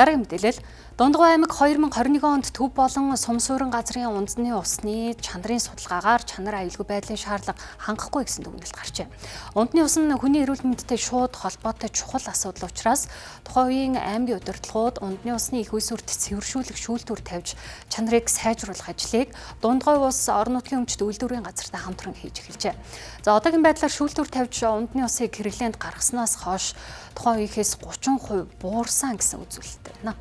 Дараагийн мэдээлэл Дундгой аймаг 2021 онд төв болон Сумсууран газрын ундны усны чанарын судалгаагаар чанар аюулгүй байдлын шаардлага хангахгүй гэсэн дүгнэлт гарчээ. Ундны ус нь хүний эрүүл мэндтэй шууд холбоотой чухал асуудал учраас тухайн үеийн аймгийн удирдлагууд ундны усны их үүсвэрт цэвэршүүлэх шүүлтүүр тавьж чанарыг сайжруулах ажлыг Дундгой ус орон нутгийн өмчт үйлдвэрийн газартай хамтран хийж эхэлжээ. За одоогийн байдлаар шүүлтүүр тавьж ундны усыг хэрэглээнд гаргаснаас хойш тухайн үеийнхээс 30% буурсан гэсэн үзүүлэлт байна.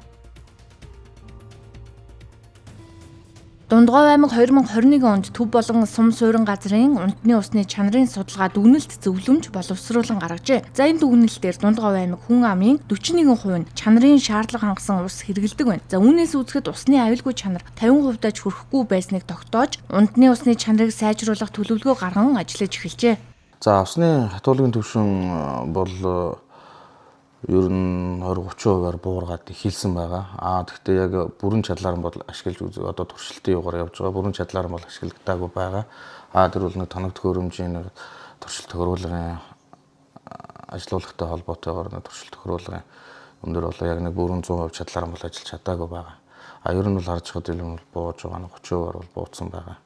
Дундгой аймаг 2021 онд төв болон Сумсууран газрын ундны усны чанарын судалгаа дүгнэлт зөвлөмж боловсруулан гаргажээ. За энэ дүгнэлтээр Дундгой аймаг хүн амын 41% нь чанарын шаардлага хангасан ус хэрэглэдэг байна. За үүнээс үзэхэд усны аюулгүй чанар 50% даж хүрэхгүй байсныг тогтоож ундны усны чанарыг сайжруулах төлөвлөгөө гарган ажиллаж эхэлжээ. За усны хатуулагын түвшин бол ер нь 20 30%-аар буургаад эхэлсэн байгаа. Тэгэхдээ яг бүрэн чадлаар нь бол ашиглаж одоо туршилтын югаар явж байгаа. Бүрэн чадлаар нь бол ашиглагдаагүй байгаа. Тэр бол нэг тоног төхөөрөмжийн нэг туршилт тохируулгын ажилуулгатай холбоотойгоор нэг туршилт тохируулгын өндөр бол яг нэг бүрэн 100% чадлаар нь бол ажиллаж чадаагүй байгаа. Ер нь бол харж байхад илүү бол бууж байгаа, нэг 30%-аар бол бууцсан байгаа.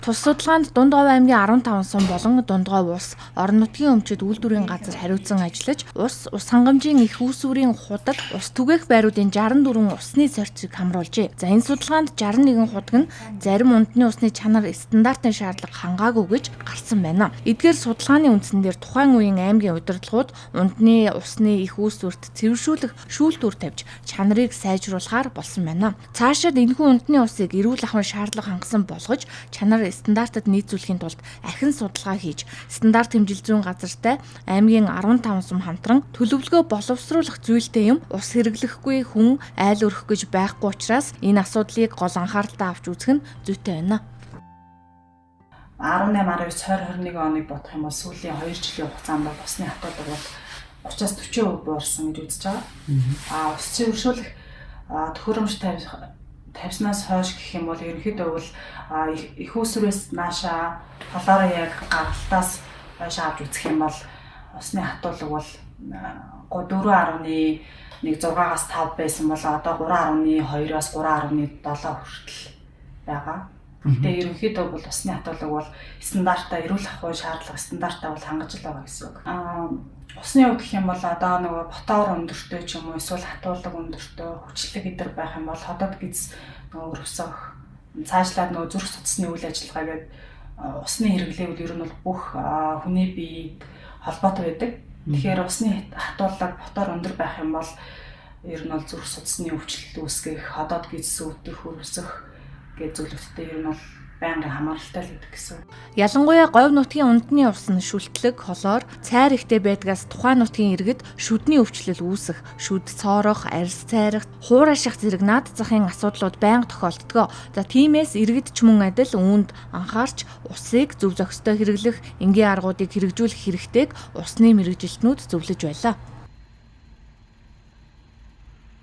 Тус судалгаанд Дундгой аймгийн 15 сум болон Дундгой ус орон нутгийн өмчид үйлдвэрийн газар хариуцсан ажиллаж ус хангамжийн их үүсвэрийн худаг ус түгээх байруудын 64 усны сорьцыг хамруулжээ. За энэ судалгаанд 61 худаг нь зарим ундны усны чанар стандартын шаардлага хангаагүй гэж гарсан байна. Эдгээр судалгааны үндсэн дээр тухайн үеийн аймгийн удирдлагууд ундны усны их үүсвэрт цэвэршүүлэх шүүлтүүр тавьж чанарыг сайжруулахаар болсон байна. Цаашид энэхүү ундны усыг эрүүл ахуйн шаардлага хангасан болгож чанар стандартад нийцүүлэхийн тулд ахин судалгаа хийж стандарт хэмжил зүйн газартай аймгийн 15 сум хамтран төлөвлөгөө боловсруулах зүйлтэй юм ус хэрэглэхгүй хүн айл өрөх гэж байхгүй учраас энэ асуудлыг гол анхааралтай авч үзэх нь зүйтэй байна. 18 19 20 21 оныг бодох юм бол сүүлийн 2 жилийн хугацаанд бол усны хатуулга бол 30-аас 40% буурсан гэж үзэж байгаа. Ус цэвэршүүлэх төхөөрөмж тавьснаас хойш гэх юм бол ерөнхийдөө бол их үүсвэрээс наашаа толоороо яг гаралтаас хойш авч үзэх юм бол усны хатуулга бол 4.16-аас 5 байсан бол одоо 3.2-оос 3.7 хүртэл байгаа. Гэхдээ ерөнхийдөө бол усны хатуулга бол стандартаа эрүүл ахуйн шаардлага стандартаа бол хангаж л байгаа гэсэн үг. Усны хувьд гэх юм бол одоо нөгөө ботоор өндөртэй ч юм уу эсвэл хатуулга өндөртэй хүчлэг эдэр байх юм бол ходоод гиз нөгөө өрөвсөх цаашлаад нөгөө зүрх судасны үйл ажиллагаа гээд усны хэрэглээ бол ер нь бол бүх хүний биед холбоотой байдаг. Тэгэхээр усны хатуулга ботоор өндөр байх юм бол ер нь бол зүрх судасны өвчлөл үүсгэх, ходоод гиз өвдөх, өрөвсөх гээд зүйлүүдтэй ер нь бол байнгын хамааралтай л гэдэг гэсэн. Ялангуяа говь нутгийн ундны ус нь шүлтлэг, холоор, цайр ихтэй байдгаас тухайн нутгийн иргэд шүдний өвчлөл үүсэх, шүд цоорох, арьс цайрах, хуураших зэрэг наад захын асуудлууд байнга тохиолддог. За тиймээс иргэд ч мөн адил үүнд анхаарч усыг зөв зохистой хэрэглэх, энгийн аргуудыг хэрэгжүүлэх хэрэгтэйг усны мэргэжилтнүүд зөвлөж байлаа.